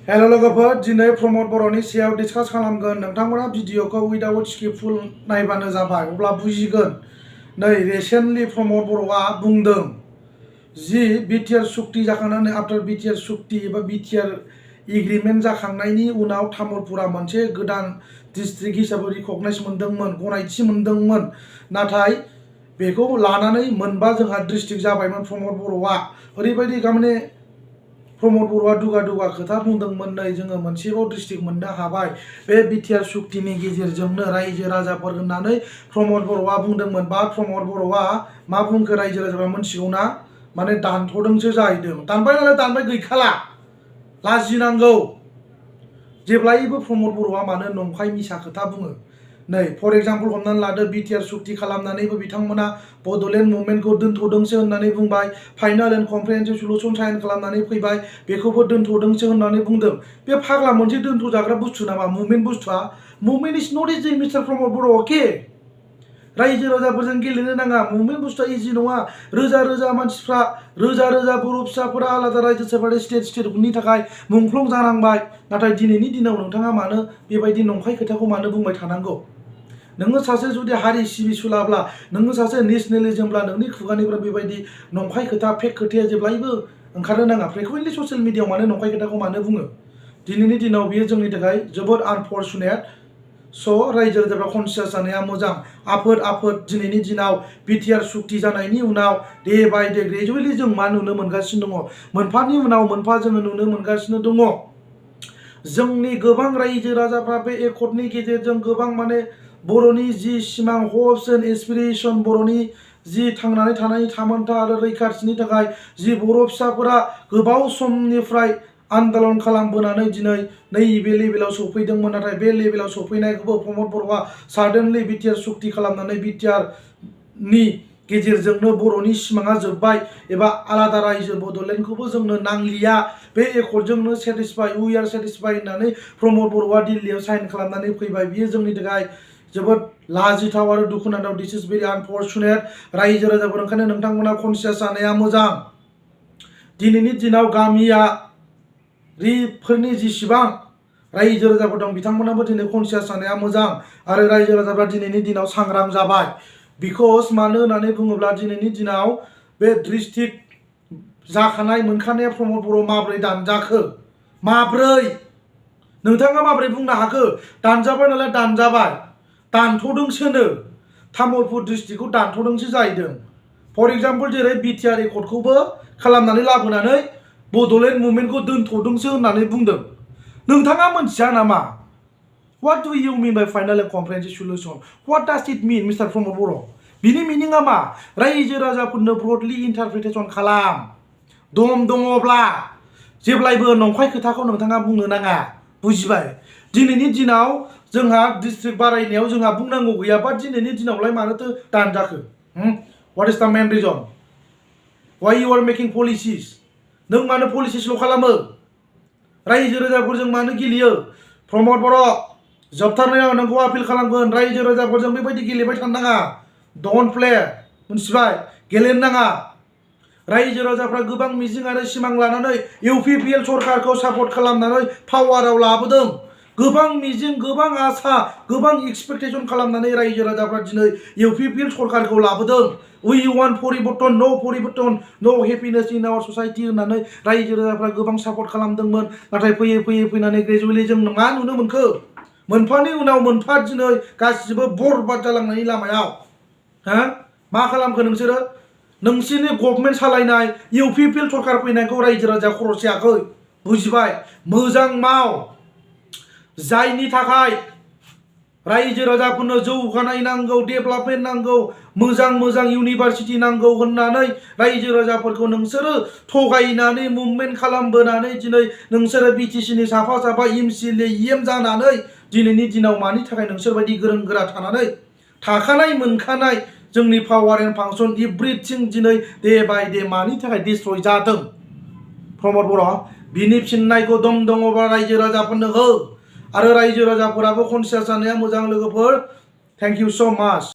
hello लोगोफोर दिनै प्रमद बर'नि सायाव डिसकास खालामगोन नोंथांमोना भिडिअखौ उइदाउट स्किपफुल नायबानो जाबाय अब्ला बुजिगोन नै रिसेन्टलि प्रमद बर'आ बुंदों जि बिटिआर सुक्ति जाखांनानै आफ्टार बिटिआर सुक्ति एबा बिटिआर एग्रिमेन्ट जाखांनायनि उनाव तामुलपुरा मोनसे गोदान डिस्ट्रिक्ट हिसाबै रिकगनाइज मोनदोंमोन गनायथि मोनदोंमोन नाथाय बेखौ लानानै मोनबा जोंहा डिस्ट्रिक्ट जाबायमोन प्रमद बर'आ ओरैबायदि माने प्रमद बर'आ दुगा खोथा बुंदोंमोन नै जोङो मोनसेबाव डिस्ट्रिक्ट मोननो हाबाय बे बिटिआर सुक्तिनि गेजेरजोंनो रायजो राजाफोर होननानै प्रमद बर'आ बुंदोंमोन बा प्रमद बर'आ मा बुंखो रायजो राजाफ्रा मोनथिगौना माने दानथ'दोंसो जाहैदों दानबाय नालाय दानबाय गैखाला लाजिनांगौ जेब्लायबो प्रमद बर'आ मानो नंखाय मिसा खोथा बुङो नै फर एग्जाम्पल हमनानै लादो बिटिआर सुक्ति खालामनानैबो बिथांमोना बड'लेण्ड मुभमेन्टखौ दोनथ'दोंसो होननानै बुंबाय final and comprehensive solution sign खालामनानै फैबाय बेखौबो दोनथ'दोंसो होननानै बुंदों बे फाग्ला मोनसे दोनथ'जाग्रा बुस्थु नामा मुभमेन्ट बुस्थुआ movement is not easy mister Pramod बर' अके रायजो राजाफोरजों गेलेनो नाङा मुभमेन्ट बुस्थुआ इजि नङा रोजा रोजा मानसिफ्रा रोजा रोजा बर' फिसाफोरा आलादा रायजो सेपारेट स्टेटनि थाखाय मुंख्लं जानांबाय नाथाय दिनैनि दिनाव नोंथाङा मानो बेबायदि नंखाय खोथाखौ मानो बुंबाय थानांगौ नोङो सासे जुदि हारि सिबिसुलाब्ला नोङो सासे नेशनेलिजमब्ला नोंनि खुगानिफ्राय बेबायदि नंखाय खोथा फेक खोथाया जेब्लायबो ओंखारनो नाङा फ्रिकुवेन्टलि ससियेल मिडियायाव मानो नंखाय खोथाखौ मानो बुङो दिनैनि दिनाव बियो जोंनि थाखाय जोबोद आनफर्चुनेट स' रायजो राजाफ्रा कनसियास जानाया मोजां आफोद दिनैनि दिनाव बिटिआर सुक्ति जानायनि उनाव डे बाय डे ग्रेजुवेलि जों मा नुनो मोनगासिनो दङ मोनफानि उनाव मोनफा जोङो नुनो मोनगासिनो दङ जोंनि गोबां रायजो राजाफ्रा बे एकर्डनि गेजेरजों गोबां माने बर'नि जि सिमां हप्स एन्ड एसपिरेसन बर'नि जि थांनानै थानायनि थामोनथा आरो रैखाथिनि थाखाय जि बर' फिसाफोरा गोबाव समनिफ्राय आन्दलन खालामबोनानै दिनै नैबे लेभेलाव सफैदोंमोन नाथाय बे लेभेलाव सफैनायखौबो प्रमद बर'आ साडेनलि बिटिआर सुक्ति खालामनानै बिटिआरनि गेजेरजोंनो बर'नि सिमाङा जोब्बाय एबा आलादा रायजो बड'लेण्डखौबो जोंनो नांलिया बे एकर्डजोंनो सेटिसफाइ वी आर सेटिसफाइ होननानै प्रमद बर'आ दिल्लीयाव साइन खालामनानै फैबाय बियो जोंनि थाखाय जोबोद लाजिथाव आरो दुखुनांथाव दिस इज भेरि आनफर्चुनेट रायजो राजाफोर ओंखायनो नोंथांमोना कनसियास जानाया मोजां दिनैनि दिनाव गामियारिफोरनि जेसेबां रायजो राजाफोर दं बिथांमोनाबो दिनै कनसियास जानाया मोजां आरो रायजो राजाफ्रा दिनैनि दिनाव सांग्रां जाबाय बिकज मानो होननानै बुङोब्ला दिनैनि दिनाव बे डिस्ट्रिक्ट जाखानाय मोनखानाया प्रमद बर' माब्रै दानजाखो माब्रै नोंथाङा माब्रै बुंनो हाखो दानजाबाय नालाय दानजाबाय दानथ'दोंसोनो तामुलपुर डिस्ट्रिक्टखौ दानथ'दोंसो जाहैदों फर एग्जाम्पल जेरै बिटिआर एकर्डखौबो खालामनानै लाबोनानै बड'लेण्ड मुभमेन्टखौ दोनथ'दोंसो होननानै बुंदों नोंथाङा मोनथिया नामा what do you mean by final and comprehensive solution what does it mean mister Pramod Boro' बिनि मिनिङा मा रायजो राजाफोरनो ब्रडलि इन्टारप्रिटेसन खालाम दम दङब्ला जेब्लायबो नंखाय खोथाखौ नोंथाङा बुंनो नाङा बुजिबाय दिनैनि दिनाव जोंहा डिस्ट्रिक्ट बारायनायाव जोंहा बुंनांगौ गैया बाट दिनैनि दिनावलाय मानोथो दानजाखो what is the main reason why you are making policies नों मानो पलिसिसल' खालामो रायजो राजाफोरजों मानो गेलेयो प्रमद बर' जोबथारनायाव नोंखौ आपिल खालामगोन रायजो राजाफोरजों बेबायदि गेलेबाय थानो नाङा डन्ट प्ले मिथिबाय गेलेनो नाङा रायजो राजाफ्रा गोबां मिजिं आरो सिमां लानानै इउपिपिएल सरकारखौ सापर्ट खालामनानै पावाराव लाबोदों गोबां मिजिं गोबां आसा गोबां एक्सपेक्टेसन खालामनानै रायजो राजाफ्रा दिनै इउपिपिएल सरकारखौ लाबोदों वी वान्ट परिबर्तन नो हेपिनेस इन आवर ससाइटि होननानै रायजो राजाफ्रा गोबां सापर्ट खालामदोंमोन नाथाय फैयै फैनानै ग्रेजुवेलि जों मा नुनो मोनखो मोनफानि उनाव मोनफा दिनै गासिबो बरबाद जालांनायनि लामायाव मा खालामखो नोंसोरो नोंसोरनि गभर्नमेन्ट सालायनाय इउपिपिएल सरकार फैनायखौ रायजो राजा खर' सायाखै बुजिबाय मोजां माव जायनि थाखाय रायजो राजाफोरनो जौगानाय नांगौ डेभेलपमेन्ट नांगौ मोजां इउनिभारसिटि नांगौ होननानै रायजो राजाफोरखौ नोंसोरो थगायनानै मुभमेन्ट खालामबोनानै दिनै नोंसोरो बिटिसिनि साफा एमसिएलए इएम जानानै दिनैनि दिनाव मानि थाखाय नोंसोरबायदि गोरों गोरा थानानै थाखानाय मोनखानाय जोंनि पावार एन्ड फांसन एभ्रिथिं दिनै डे बाय डे मानि थाखाय डिस्ट्रय जादों प्रमद बर' बिनि फिननायखौ दङबा रायजो राजाफोरनो हो आरो रायजो राजाफोराबो कनसियास जानाया मोजां लोगोफोर थेंक इउ सो माच